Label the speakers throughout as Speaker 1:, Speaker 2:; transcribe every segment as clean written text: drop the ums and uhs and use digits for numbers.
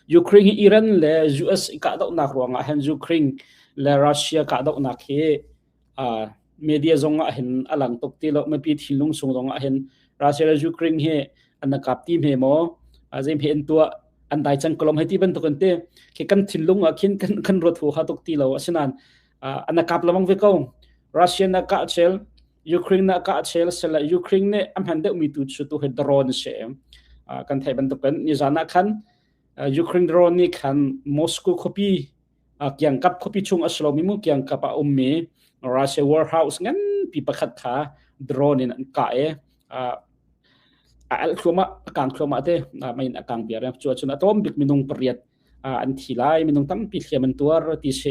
Speaker 1: Ukraine hi Iran le US i kahdohnak ruangah hin Ukraine le Russia kahdohnak hi media zong ah hin a lang tuk ti lo. Mipi thinlung chung zong ah hin Russia le Ukraine hi an kap ti hme maw, zei hme an tuah, an dai cang kolom hei ti bantuk an ti khi kan thinlung ah khin kan kan ruat hu ha tuk ti lo. Asinain an kap lamang ve ko. Russia na ka chel, Ukraine na ka chel sela Ukraine ne am han deuh mi tu chu tu he drone se kan thai bantuk kan ni zana khan Ukraine drone ni khan Moscow khuapi kiangkap khuapi chung a si lomi mu kiangkap ah ummi Russia warehouse nganpi pakhat kha drone in an kah i a alh thluahmah, a kang thluahmah te mei in a kang viar. Cu ahcun a tlawm bik minung pariat an thi lai, minung tampi hliam an tuar ti si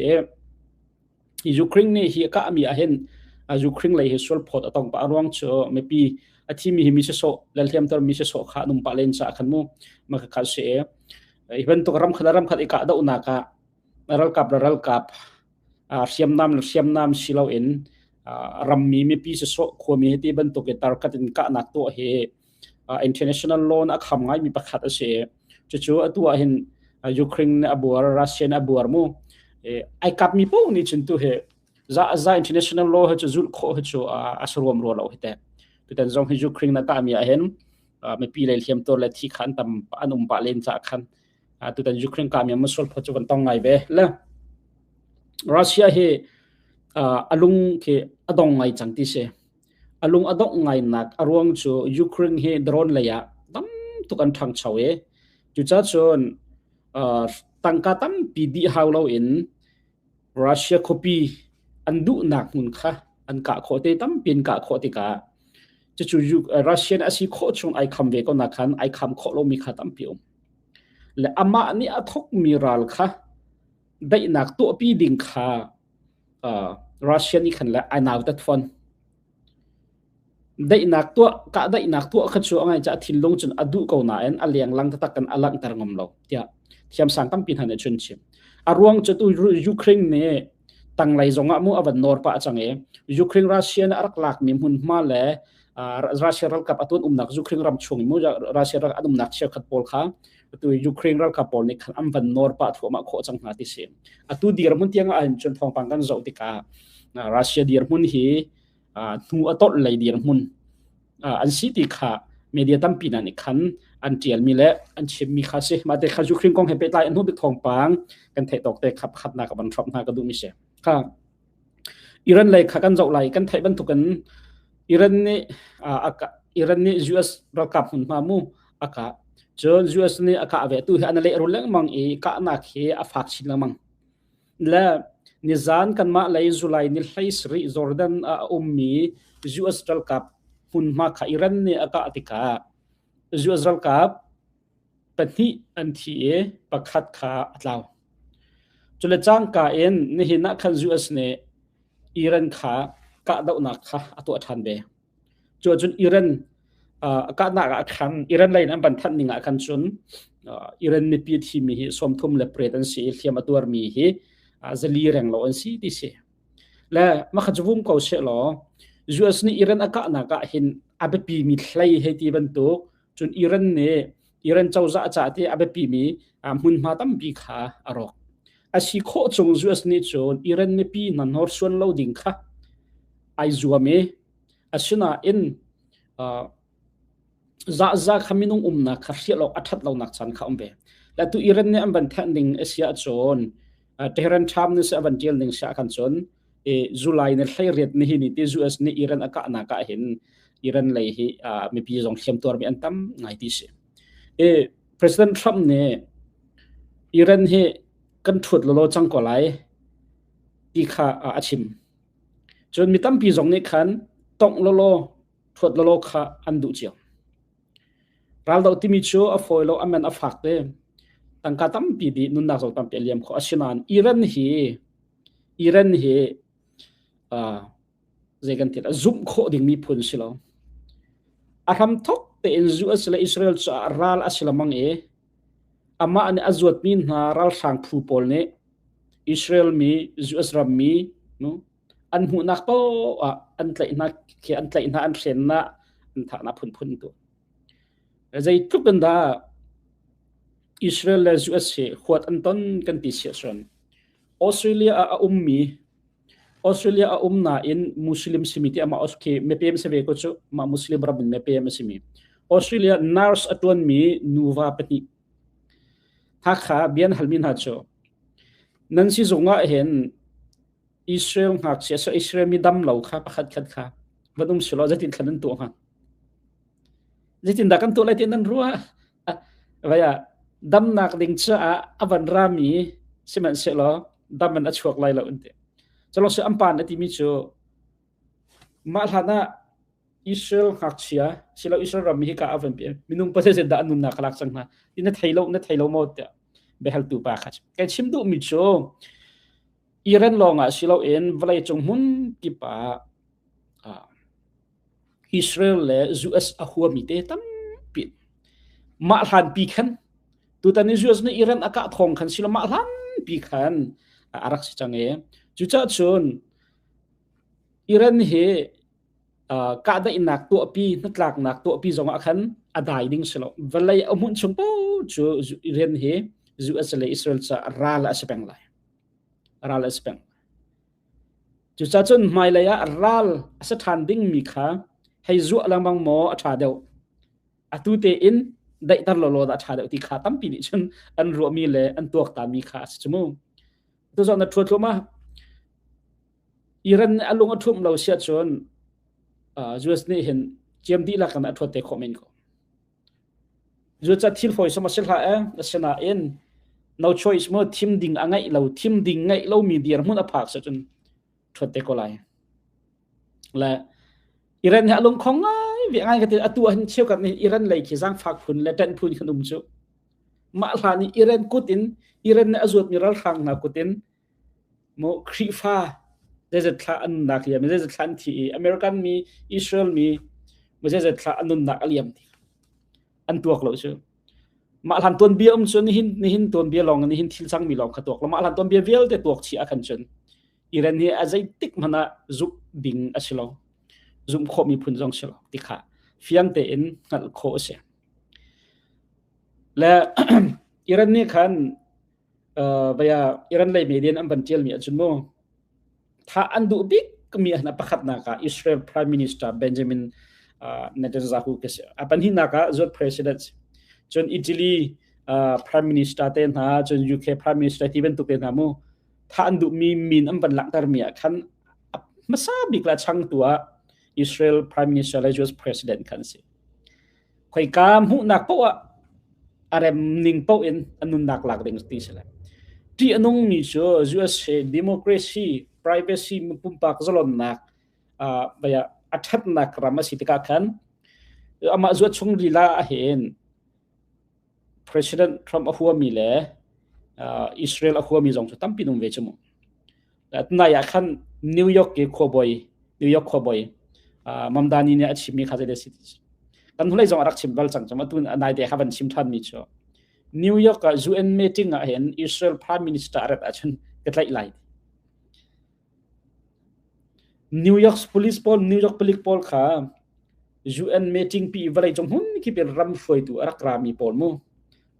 Speaker 1: i Ukraine nih hi a kahmi ah hin Ukraine lei hi sualphawt a tong pah. A ruang cu mipi a thimi hi mi sisawh le hliamter mi sisawh kha an um pah len caah khan mu ma kha si i hi bantuk ramkhat le ramkhat i kahdohnak ah ralkap le ralkap, hriamnam le hriamnam si loin rammi mipi sisawh khuami hi ti bantuk i tarkat in kahnak tuah hi international law a kham ngaimi pakhat a si. Cucu atu ah hin Ukraine a buar, Russia a buar mu, ai kapmi paoh nih cun tu hi za za international law hi cu zulh khawh hi cu a saruam rua lo hi te. Tutan zong hi Ukraine na kahmi ah hin mipi lei hliam tur le thi kha an tam an um pah len ca khan tutan Ukraine kahmi musul pho cu van tong ngai ve le Russia hi alung khi a dong ngai cang ti si. A lung a dongh ngainak a ruang cu Ukraine hi drone lei ah tam tuk an ṭhangcho i cucaah cun tangka tampi dih hau loin Russia khuapi an duhnak hmun kha an kah khawh te, tampi an kah khawh tikah cucu Russian a si khawh chung ai kham ve ko nak khan ai kham khawh lomi kha tampi um. Le amah nih a thokmi ral kha daihnak tuahpi ding kha Russia nih khan le ai nautat fawn. Daihnak tuah, kahdaihnak tuah kha cu a ngai caah thinlung cun a duh ko nain a lenglang taktak kan a langhter ngam lo tiah thiamsang tampi hna nih cun chim. A ruang cu tu Ukraine nih tanglei zongah mu a van nawr pah cang i Ukraine Russia nih a rak lakmi hmunhma le Russia ralkap atun umnak Ukraine ram chung mu Russia ral an umnak cheukhat pawl kha atu Ukraine ralkap pawl nih khan an van nawr pah thluahmah khawh cang hna ti si. Atu dirhmun tiang ah hin cun thawngpang kan zoh tikah Russia dirhmun hi hnu a tolh lei dirhmun an si ti kha media tampi hna nih khan an ṭialmi le an chimmi kha si. Mah te kha Ukraine kong he pehtlai an hnu bik thawngpang kan theih tawk te kha pakhatnak ka van hrawmh hna ka duhmi si. Kha Iran lei kha kan zoh lai. Kan theih bantukin Iran nih Iran nih US ralkap hmunhma mu a kah. Cun US nih a kah ve. Tu hi an lehrul lengmang i kahnak hi a fak chin lengmang. Le nizan kanmah lei July ni 17 Jordan ah a ummi US ralkap hmunhma kha Iran nih a kah tikah US ralkap pahnih an thi i pakhat kha a tlau. Cule cangka in nihin ah khan US nih Iran kha kahdohnak kha a tuah ṭhan ve. Cu ahcun Iran a kahnak ah khan Iran lei in an van thanh ning ah khan cun Iran mipi thimi hi 38 an si i hliam a tuarmi hi 400 renglo an si ti si. Le mah kha cu vum ko seh law US nih Iran a kahnak ah hin a biapimi hlei hei ti bantuk cun Iran nih Iran cozah caah ti a biapimi hmunhma tampi kha a rawk. A si khawh chung US nih cun Iran mipi hna hnorsuan lo ding kha ai zuam i asinain zahza kha minung umnak kha hrial awk a ṭhat lonak caan kha um ve. Le tu Iran nih an van thenh ding a si ahcun Tehran Times nih a van ṭial ning si ahkhan cun July ni 18 ni hi ni ti US nih Iran a kahnak ah hin Iran lei hi mipi zong hliamtuarmi an tam ngai ti si. President Trump nih Iran hi kan ṭhuat lawlaw cang ko lai ti kha a chim. Cun mi tampi zong nih khan tongh lawlaw, ṭhuat lawlaw kha an duh cio. Raldoh timi cu a fawi lo, a man a fak te. Tangka tampi dih, nunnak zong tampi a liam kho. Asinain Iran hi Iran hi zei kan ti zumh khawh dingmi phun si lo. A hramthok tein US le Israel cu ral a si lamang i amah nih a zuatmi hna ralhrang phu pawl nih Israel mi, US ram mi no, an hmuhnak paoh ah an tlaih hna khi an tlaih hna, an hren hna, an thah hna phunphun tu. Zeitluk in dah. Israel le US hi huat an ton kan ti si ahcun Australia ah a ummi Australia a um nain Muslim simi ti amah khi mipem si ve ko cu mah Muslim ram in mipem a simi Australia nurse a tuanmi nuva pahnih Hakha bian halmi hna cu nan sizung ah hin Israel ngakchia so Israel mi dam lo kha pakhat khat kha van um sulaw zeitin thlan an tuah hnga zeitin dah kan tuah lai ti nan ruah vaya damnak ding caah a van rami sihmanhsehlaw dam in a chuak lai lo an ti culong si an pa na timi cu mah hlan ah Israel ngakchia silo Israel ram hi ka a van pi minung pa zeizat dah an nunnak ka lak cang hna ti na thei lo na thei lo maw tiah biahaltu pa kha kai chim duh mi cu Iran lawng ah si loin vawleicung hmun kip ah Israel le US a huami te tampi mah hlan pi khan tutan i US nih Iran a kah thawng khan silo mah hlan pi khan a rak si cang i cucaah cun Iran hi kahdaihnak tuahpi hnatlaknak tuahpi zongah khan a dai ding si lo vawlei a hmunh chung paoh cu Iran hi US le Israel ca ral a si peng lai ral a si peng cucaah cun hmailei ah ral a si ṭhan dingmi kha hei zuah lengmang maw a ṭha deuh atu tein daihter lawlaw dah a ṭha deuh ti kha tampi nih cun an ruahmi le an tuaktanmi kha a si cu mu tu zong na ṭhua thluahmah Iran nih a lung a ṭhumh lo siah cun US nih hin ciam dihlak in a ṭhuat te khawh men ko. Cucaah thil fawisam a si hlah eh, asinain no choice mu thim ding a ngeih lo, thim ding ngeih lomi dirhmun a phak cun ṭhuat te ko lai. Le Iran hi a lungkhong ngai ve ngai ka ti atu ah hin cheukhat nih Iran lei khi zaangfak phun le ṭanh phun khan um cu. Mah hlan i Iran kut in Iran nih a zuatmi ralhrang hna kut in Maw Khrihfa zeizat thla an nunnak liam i zeizat thla an thi i American mi Israel mi maw zeizat thla an nunnak a liam ti an tuak lo cu. Mah hlan tuanbia um cu nihin nihin tuanbia lawng nihin thil cangmi lawng kha tuak lo mah hlan tuanbia vialte tuak chih ah khan cun Iran hi a zeitik hmanh ah zumh ding a si lo. Zumh khawhmi phun zong si lo ti kha fiang tein hngalh khawh a si. Le Iran nih khan Vaya Iran lei media an van tialmi ahcun mu thah an duh bik mi ahna pakhatnak ah Israel Prime Minister Benjamin Netanyahu ka si. A pahnihnak ah zuat president cun Italy Prime Minister te hna cun UK Prime Minister ti bantuk te hna mu thah an duhmi min an van langhter mi ah khan hmasa bik la changtu ah Israel Prime Minister le US President khan si. Khoika hmuhnak paoh ah a rem ning paoh in a nunnak lak ding ti si lai. Ṭih a nungmi cu USA democracy, privacy, pumpak zalonnak a ṭhatnak ram a si tikah khan amah zuat chung lila ahhin President Trump a huami le Israel a huami zong cu tampi nung ve cu mu. Tunai ah khan New York i khuabawi New York khuabawi Mamdani nih a chimmi kha zei si kan hnulei zong a rak chim bal cang cang atu nai te kha van chim ṭhan mi cu New York ah UN meeting ah hin Israel Prime Minister a rat ahcun ka tlaih lai New York police pawl New York palik pawl kha UN meeting pi vawlei cung hmun kip in ram hruaitu a rak rami pawl mu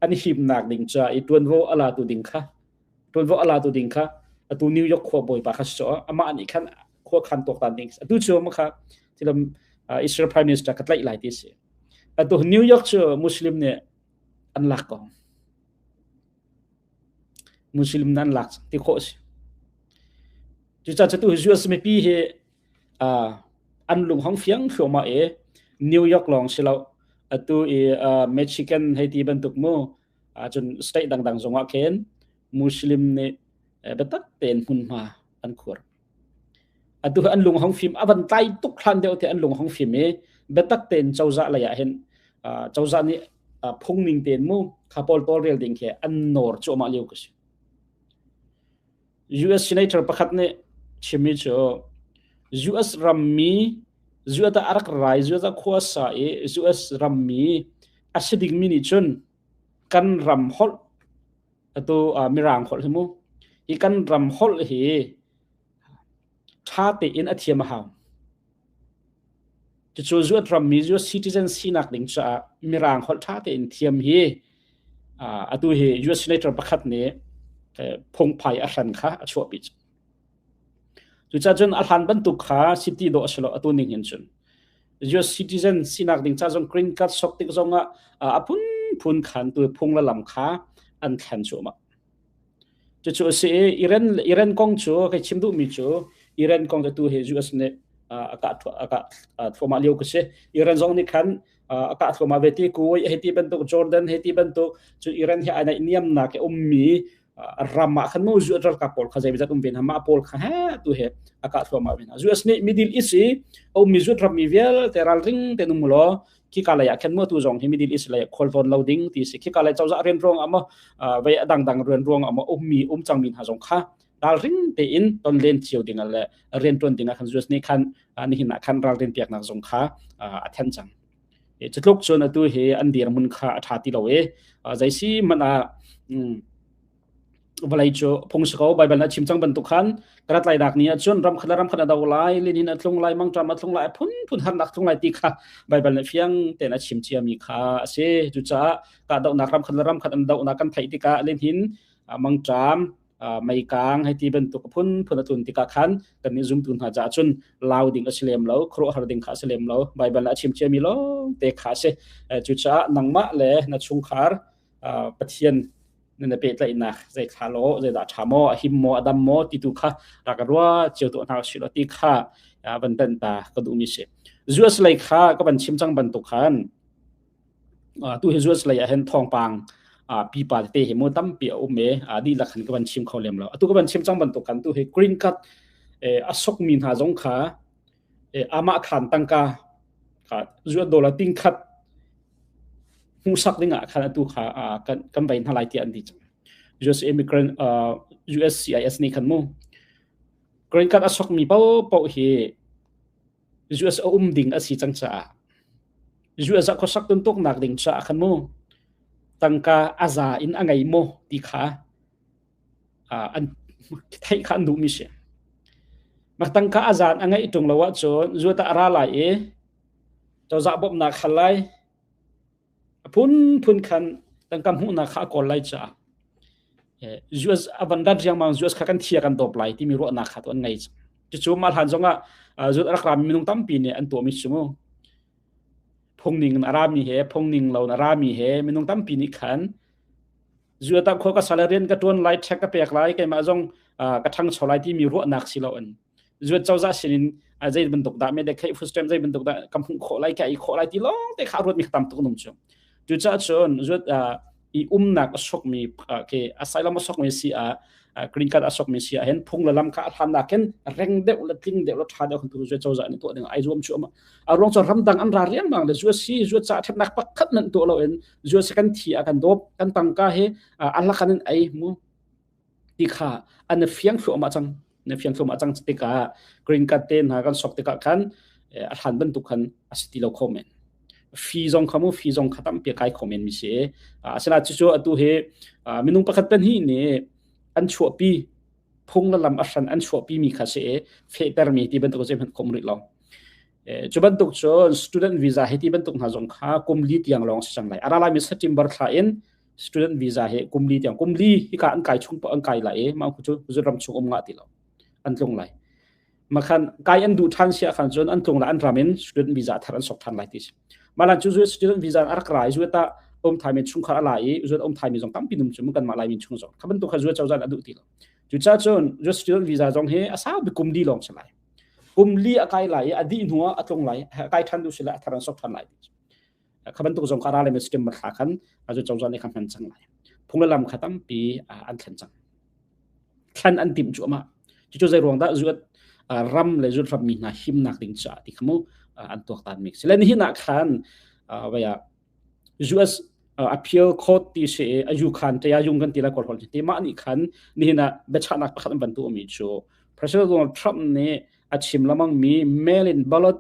Speaker 1: an himnak ding ca i ṭuanvo a latu ding kha ṭuanvo a latu ding kha atu New York khua bawipa kha si amah nih khan khua khan tuaktan ding atu cu ma kha tilam Israel Prime Minister ka tlaih lai ti si atu New York cu Muslim nih an lak ko Muslim nih an lak ti khawh si cucaah cu tu US mipi hi an lung hong fiang thluahmah i New York lawng si lo atu i Michigan hei ti bantuk mu cun state dangdang zongah khin Muslim nih biatak tein hmunhma an khuar. Atu an lung hong fim a van tlai tuk hlan deuh te an lung hong fim i biatak tein cozah lei ah hin cozah nih phung ning tein mu kha pawl tawlrel ding khi an nawr cuahmah lio ka si. US senator pakhat nih chimmi cu US rammi US ah a rak rai US ah khua sa i US rammi a si dingmi nih cun kan ram holh atu mirang holh hi mu hi kan ram holh hi ṭha tein a thiam a hau cucu zuat rammi US citizen sinak ding caah mirang holh ṭha tein thiam hi Atu hi US Senator pakhat nih phungphai a hran kha a chuahpi. Cucaah cun a hlan bantuk kha si ti dawh a si lo atu ning hin cun. US citizen sinak ding ca zong green card sok tik zong ah a phunphun khan tu phung le lam kha an thlen cuahmah. Cucu a si i Iran Iran kong cu kai chim duhmi cu Iran kong cu tu hi US nih a kah a kah thluahmah lio ka si. Iran zong nih khan a kah thluahmah ve ti Kuwait hei ti bantuk Jordan hei ti bantuk cu Iran hi ai naihniamnak i ummi ram ah khan mu US ralkap pawl kha zeimawzat um ve hna mah pawl kha he tu he a kah thluahmah ve hna. US nih Middle East i a ummi zuat rammi vialte ralring tein um law khika lei ah khan mu tu zong hi Middle East lei khual tawn lo ding ti si khika lei cozah rian ruang ah maw vei a dangdang rian ruang ah maw ummi um cangmi hna zong kha ralring tein ton len cio ding le rian tuan ding ah khan US nih khan nihin ah khan ralrin piaknak zong kha a then cang cutluk cun atu hi an dirhmun kha a tha ti lo i zeisi hmanh ah vawlei cu phung si ko Baibal na chim cang bantuk khan ka rat lai dak ni ahcun ram khat le ram khat a do lai lihnin a tlung lai mangṭam a tlung lai phunphun harnak tlung lai ti kha Baibal nih fiang tein a chim ciami kha a si cucaah kahdohnak ram khat le ram khat an dohnak kan theih tikah lihnin mangṭam meikang hei ti bantuk phunphun a tlun tikah khan kan nih zumtu hna caah cun lau ding a si lem lo khuaruahhar ding kha a si lem lo Baibal nih a chim ciami lawng te kha a si cucaah nangmah le na chungkhar Pathian na pehtlaihnak zei thla law zeidah ṭha maw a him maw a dam maw ti tu kha rak rua cio tuah hna usih law ti kha van tan ta ka duhmi si US lei kha ka van chim cang bantuk khan tu hi US lei ah hin thawngpang pipa tete hi mu tampi a um e dihlak khan ka van chim kho lem lo atu ka van chim cang bantuk khan tu hi green card a sokmi hna zong kha amah khan tangka kha US dollar ting khat hmuhsak ding ah khan atu kha kan kan vai hna lai tiah an ti cang. US immigrant USCIS nih khan mu green card a sokmi paohpaoh hi US a um ding a si cang caah US ah khuasak tuntuknak ding caah khan mu tangka a za in a ngei maw ti kha an theih kha an duhmi si. Mak tangka a zan a ngeih ṭung lo ahcun zuata a ra lai i cozah bawmhnak hal lai a phunphun khan tangka hmuhnak kha a kawl lai caah US a van rat riangmang US kha kan thia kan dawp lai timi ruahnak kha tu an ngei cucu mah hlan zongah zut a rak rami minung tampi nih an tuahmi cu mu phungning in a rami he phungning lo in a rami he minung tampi nih khan zuata khua ka sal rian ka tuan lai check ka pek lai keimah zong ka ṭhangcho lai timi ruahnak si lo in zuat cozah sinin zei bantuk dah me de khei food stamp zei bantuk dah ka hmuh khawh lai ka ei khawh lai ti lawng te kha ruat mi tam tuk num chu cucaah cun zuat i umnak a sokmi ke asylum a sokmi si a green card a sokmi si ah hin phung le lam kha a hlan nakin reng deuh le tling deuh le ṭha deuh khan tu zuat cozah nih tuah ding ai zuam chu ama a ruang cu ramdang an ra riangmang le zuat si zuat ca ṭhatnak pakhat nan tuah lo in zuat si kan thi a kan dawp kan tangka hi alakan in ei mu ti kha an fiang thluahmah cang na fiang thluahmah cang tikah green card te hna kan sok tikah khan a hlan bantuk khan a si ti lo kho men fi zong kha mu fi zong kha tampi kai kho men mi si asina cucu atu hi minung pakhat pahnih nih an chuahpi phung le lam a hran an chuahpi mi kha si fehter mi ti bantuk zei hmanh khom rih lo cu bantuk cun student visa hi ti bantuk hna zong kha kum li tiang lawng si cang lai ara lai mi September thla in student visa hi kum li tiang kum li hika an kai chung an kai lai i mah cu ram chung um nga ti lo an tlung lai makhan kai an duh than sia khan cun an tlung la an ram in student visa thar an sok than lai ti si malan cu student visa an rak rai zu ta om thai mi chungkhar ala i zu om thai mi zong tampi num chu kan ma lai mi chung zong kha bantuk kha zu chawzan a duh ti lo cu cha cun zu student visa zong hi a sau bi kum li long si lai kum li a kai lai i a dih hnuah a tlung lai kai than du si la thar an sok than lai ti kha bantuk zong kha ral le system thla khan azu cozah nih khan hman cang lai phung le lam kha tampi an thlen cang thlan an timh cuahmah cucu zei ruang dah zuat ram le zuat ram mi hna himnak ding caah ti kha mu an tuaktan mi si le nihin ah khan vaya US appeal court ti si ayu khan te ayung kan ti la kol hol ti mah nih khan nihin ah biachahnak pakhat an ban tu mi cu President Donald Trump nih a chim lamang mi mail in ballot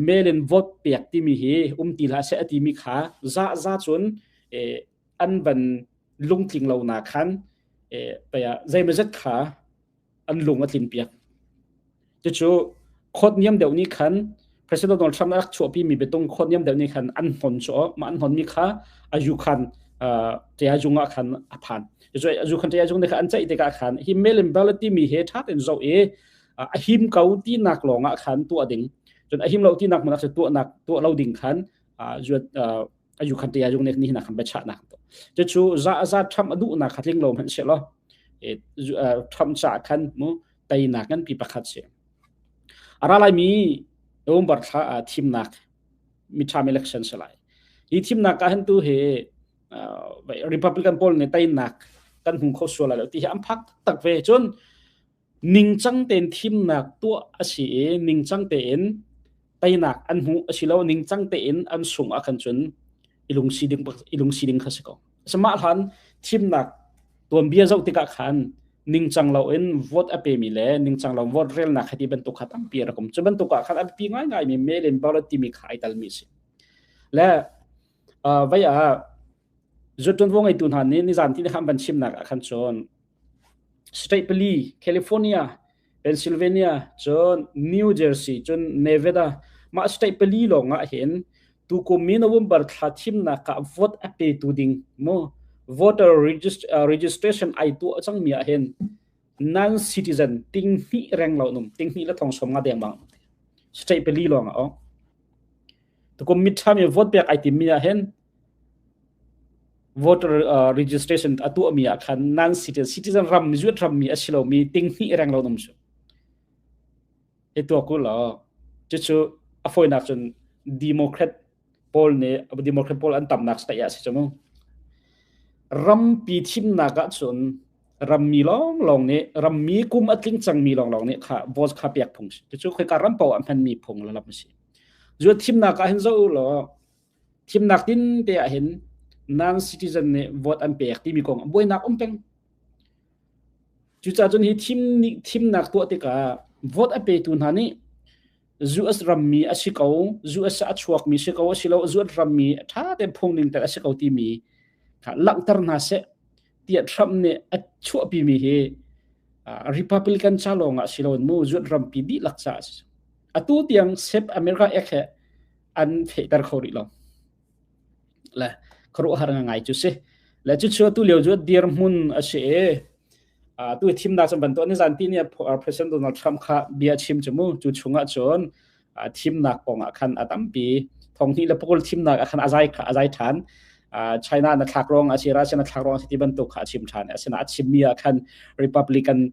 Speaker 1: mail in vote pek timi hi um ti hlah seh a timi kha za za cun an van lungtling lo na khan paya zeimazet kha an lung a tlin piak cucu khot niam deuh nih khan President Donald Trump rak chuahpi mi biatung khot niam deuh nih khan an hnon cu mah an hnon mi kha ayu khan ṭiazung ah khan a phan. Cu khan ṭiazung nih khan an ceih tikah khan hi mail in ballot timi he ṭha tein zoh i a him ko tinak lawng ah khan tuah ding. Cun a him lo tinak hmun ah tuahnak tuah lo ding khan ayu khan ṭiazung nih nihin ah khan biachahnak tuah. Cucu za za Trump a duhnak kha tling lo hmanh seh law Trump caah khan mu teinak nganpi pakhat si. A ra laimi November thla ah thimnak midterm election si lai. Hi thimnak ah hin tu hi Republican pawl nih teinak kan hmu kho sual lai lo ti hi an phak tak ve. Cun ningcang tein thimnak tuah a si i ningcang tein teinak an hmu a si lo ningcang tein an sung ah khan cun i lungsi ding i lungsi ding kha si ko. Mah hlan thimnak tuanbia zoh tikah khan ningcang loin vote a pemi le ningcang lo vote relnak hati bantuk kha tampi a rak um. Cu bantuk ah khan a biapi ngaingaimi mail in ballot timi kha ai talmi a si. Le vai ah zuṭuanvo ngeitu hna nih nizan ti khan van chimnak ah khan cun state pali California, Pennsylvania, cun New Jersey, cun Nevada mah state pali lawng ah hin tukum mi November thla thimnak ah vote a petu ding mu voter registration ai tuah cangmi ah hin non citizen ting hnih reng lo num ting hnih le thong som nga deng bang state pali lawng ah oh tukum midterm i vote pek ai tim mi ah hin voter registration a tuah mi ah khan non citizen citizen ram zuat ram mi a si lo mi ting hnih reng lo num su Hi tuak u law cucu a fawinak cun Democrat pawl nih Democrat pawl an tamnak state ah si cu mu. Rampi thimnak ahcun rammi lawnglawng nih rammi kum a tling cangmi lawnglawng nih kha vote kha pek phung si. Cucu khoika ram paoh ah hmanmi phung le lam a si. Cu thimnak ah hin zoh u law thimnak tin te ah hin non-citizen nih vote an pek timi kong buainak um peng. Cucaah cun hi thimnak tuah tikah vote a petu hna nih US rammi a si ko, US a chuakmi si ko, asilo US rammi ṭha tein phungning tel a si ko timi kha langhter hna seh tiah Trump nih a chuahpimi hi Republican ca lawng ah si loin mu US rampi dihlak caah a si. Atu tiang Save America Act he an fehter kho rih lo. Le khuaruahhar ngai cu si. Le cucu atu lio cu dirhmun a si i tu thimnak cun bantuk ni zanti ni President Donald Trump kha bia chim cu mu cu chungah cun thimnak kong ah khan a tampi thonghnih le pakul thimnak ah khan a zai a zai ṭhan. China na thlak ruang a si Russia na thlak ruang a si ti bantuk kha a chim ṭhan. Asinain a chimmi ah khan Republican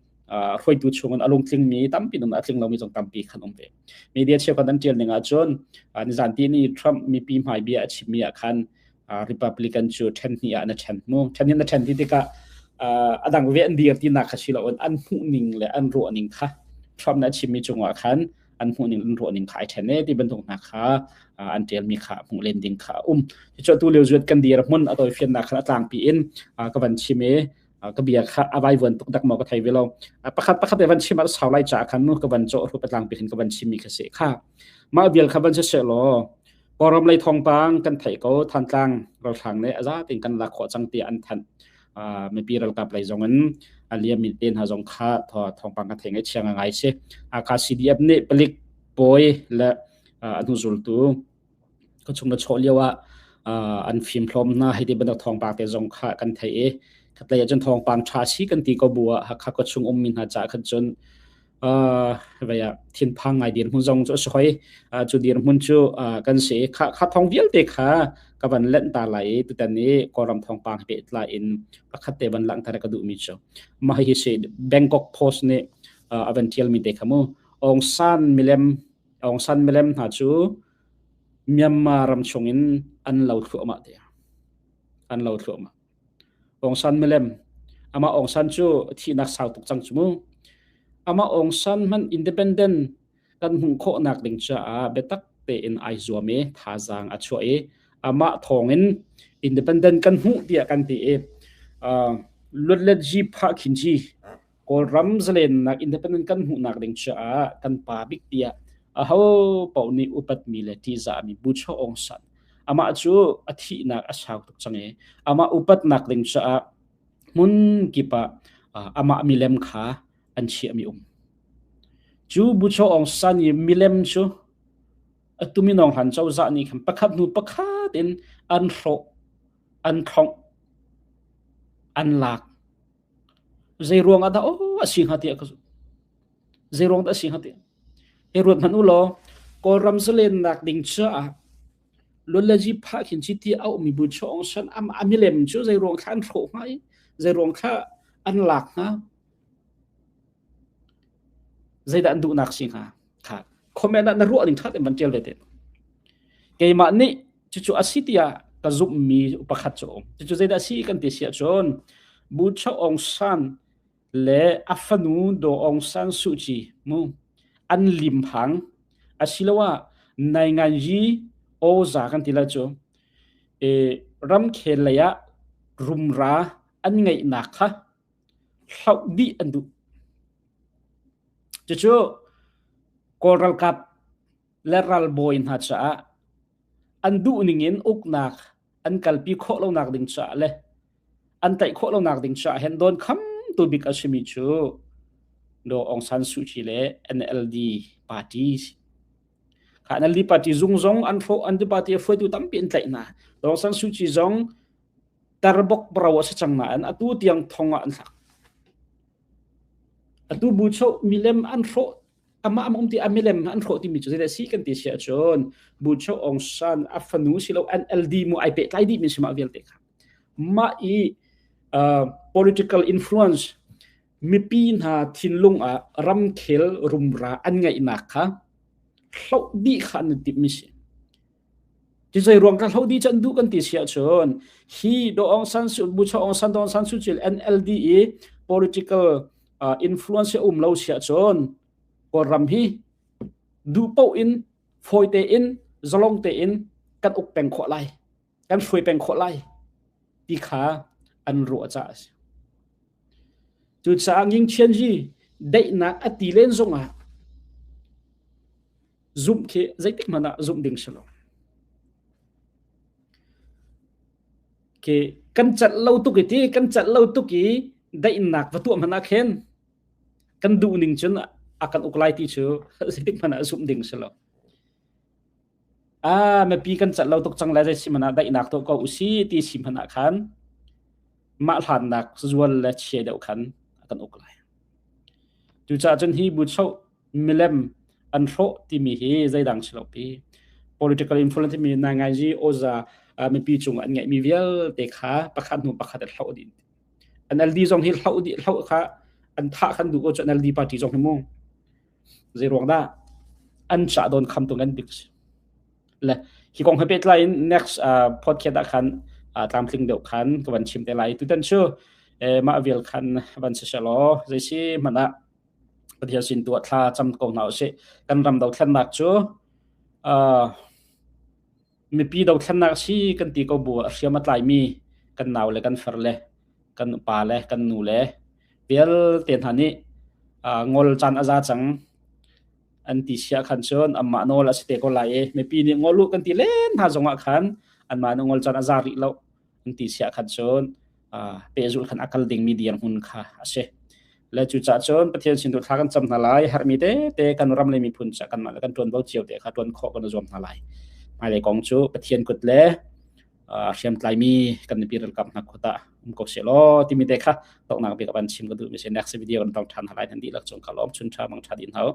Speaker 1: hruaitu chungin a lungtlingmi tampi nun a tling lomi zong tampi khan um ve. Media cheukhat an ṭial ning ahcun nizan ti ni Trump mipi hmai bia a chimmi ah khan Republican cu ṭhen hnih ah na ṭhen mu. Ṭhen hnih na ṭhen ti tikah a dang ve an dir tinak kha si loin an hmuh ning le an ruah ning kha Trump nih a chimmi cungah khan an hmuh ning an ruah ning kha ai ṭhen e ti bantuk hna kha an ṭialmi kha hmuh len ding kha a um. Cucu tu lio zuat kan dir hmun a tawifiannak khan a tlangpi in ka van chim i ka bia kha a vaivuan tuk dak maw ka thei ve lo. Pakhat pakhat te van chim ah sau lai ca khan nu ka van cawh hrup tlang pi khin ka van chim mi kha si kha. Mah vial kha van si se law Kawlram lei thawngpang kan theih ko Thantlang ralhrang nih a zatin kan lak khawh cang tiah an thanh. Mipi ralkap lei zong in a liam mi te hna zong kha thawngpang ka thei ngai chia ngai si. Hakha CDF nih palik pawi le a hnuzultu ka chung na chawh lio ah an fimhlawm hna hei ti bantuk thawngpang te zong kha kan theih i khatlei ah cun thawngpang ṭha si kan ti ko bu ah Hakha khua chung ummi hna caah khan cun vei ah thinphang ngai dirhmun zong cu a si hoi. Cu dirhmun cu kan si i kha kha thawng vialte kha ka van lenh ta lai i tutan i Kawlram thawngpang he pehtlai in pakhat te van langhter ka duhmi cu mah hi si Bangkok Post nih a van ṭialmi te kha mu Aung San milem Aung San milem hna cu Myanmar ram chungin an lo thluahmah te. An lo thluahmah. Aung San milem. Amah Aung San cu thihnak sau tuk cang cu mu. Amah Aung San hmanh independent kan hmuh khawhnak ding caah biatak tein ai zuam i thazaang a chuah i amah thawngin independent kan hmuh tiah kan ti i uh, Lutlet Ji Phah Khin Ji Kawlram zalennak independent kan hmuhnak ding caah kan pa bik tiah aho paoh nih upatmi le ṭihzahmi Bucho Aung San amah cu a thihnak a sau tuk cang i amah upatnak ding caah hmun kip ah amah milem kha an chiahmi um. Cu Bucho Aung San i milem cu atu minawng hlan cozah nih khan pakhat hnu pakhat in an hrawh, an thlongh. An lak. Zei ruang ah dah aw a si hnga tiah ka zumh. Zei ruang dah a si hnga tiah. Hei ruat hmanh u law, Kawlram zalennak ding caah Luanlazi phah khin ci ti a ummi bu Aung San a milem cu zei ruang thla an hrawh hnga i zei ruang thla an lak hnga? Zeidah an duhnak si hnga? Kha comment ah na ruah ning ṭha tein van ṭial ve te. Keimah nih cucu a si tiah ka zumhmi pakhat cu a um. Cucu zeidah a si kan ti si ahcun Bu Aung San le a fanu Daw Aung San Suu Kyi mu an limhang asiloah Nainganyi Oza kan ti lai cu e, ramkhel lei ah rumra an ngeihnak kha hloh dih an duh. Cucu Kawl ralkap le ralbawi hna caah an duh ning in uknak an kalpi khawh lonak ding caah le an tlaih khawh lonak ding caah hin dawn khamtu bik a simi cu Daw Aung San Suu Kyi le NLD party si. Kha NLD party zung zong an hrawh an party a hruaitu tampi an tlaih hna. Daw Aung San Suu Kyi zong tarbok bro a si cang nain atu tiang thong ah an thlak. Atu bu cho milem an hrawh amah am um ti a milem an hrawh timi cu zeidah si kan ti si ahcun Bu Cho Aung San a fanu silo NLD mu ai pehtlai dih mi si mah vialte kha. Mah i uh, political influence mipi hna thinlung ah ramkhel rumra an ngeihnak kha hloh dih kha an timh mi si. Ti zei ruang ka hloh dih cu an duh kan ti si ahcun hi Daw Aung San Suu Bu Cho Aung San Daw Aung San Suu Kyi NLD i political uh, influence a um lo si ahcun Kawlram hi duh paoh in fawi tein zalong tein kan uk peng khawh lai kan hruai peng khawh lai ti kha an ruah caah a si. Cucaah Ngingchian hi daihnak a ti len zongah zumh khi zeitik hmanh ah zumh ding si lo. Khi kan celh lo tuk i ti kan celh lo tuk i daihnak va tuah hmanh ah khin kan duh ning cun a kan uk lai ti cu zeitik hmanh ah zumh ding si lo. Ah mipi kan celh lo tuk cang lai zei si hmanh ah daihnak tuah ko usi ti si hmanh ah khan mah hlannak zual le chia deuh khan a kan uk lai. Cucaah cun hi bu choh milem an hrawh timi hi zeidang si lo pi. Political influence timi naingaiji oza mipi cung an ngeihmi vialte kha pakhat hnu pakhat an hloh dih. NLD zong hi hloh dih hloh kha an thah khan duh ko cu NLD party zong hi mu. Zei ruang dah an cah dawn kham tu ngan bik si. Le hi kong he pehtlai in next uh, podcast ah khan uh, tlamtling deuh khan ka van chim te lai. Tutan cu eh, mah vial khan van si selaw zei si hmanh ah Pathian sin tuah thla cam ko hna usih. Kan ram dothlennak cu uh, mipi dothlennak si kan ti ko bu a hriam a tlaimi kan nau le kan far le kan pa le kan nu le vialte hna nih uh, ngol caan a za cang an ti sia khan cun anmah nawl a si te ko lai i mipi nih ngol u kan ti len hna zongah khan anmah nih ngol caan a za rih lo an ti siah khan cun pehzulh khan a kal dingmi dirhmun kha a si. Le cucaah cun Pathian sin tu thla kan cam hna lai, herhmi tete kan ram le miphun ca kanmah le kan ṭuanvo cio te kha ṭuan khawh kan i zuam hna lai. Hmailei kong cu Pathian kut le hriamtlaimi kan mipi ralkap hna kut ah um ko seh law timi te kha toknak bik van chim ka duh mi si next video kan tong ṭhan hna lai nan dihlak cung ka lawm chun ṭha mang ṭha din hau.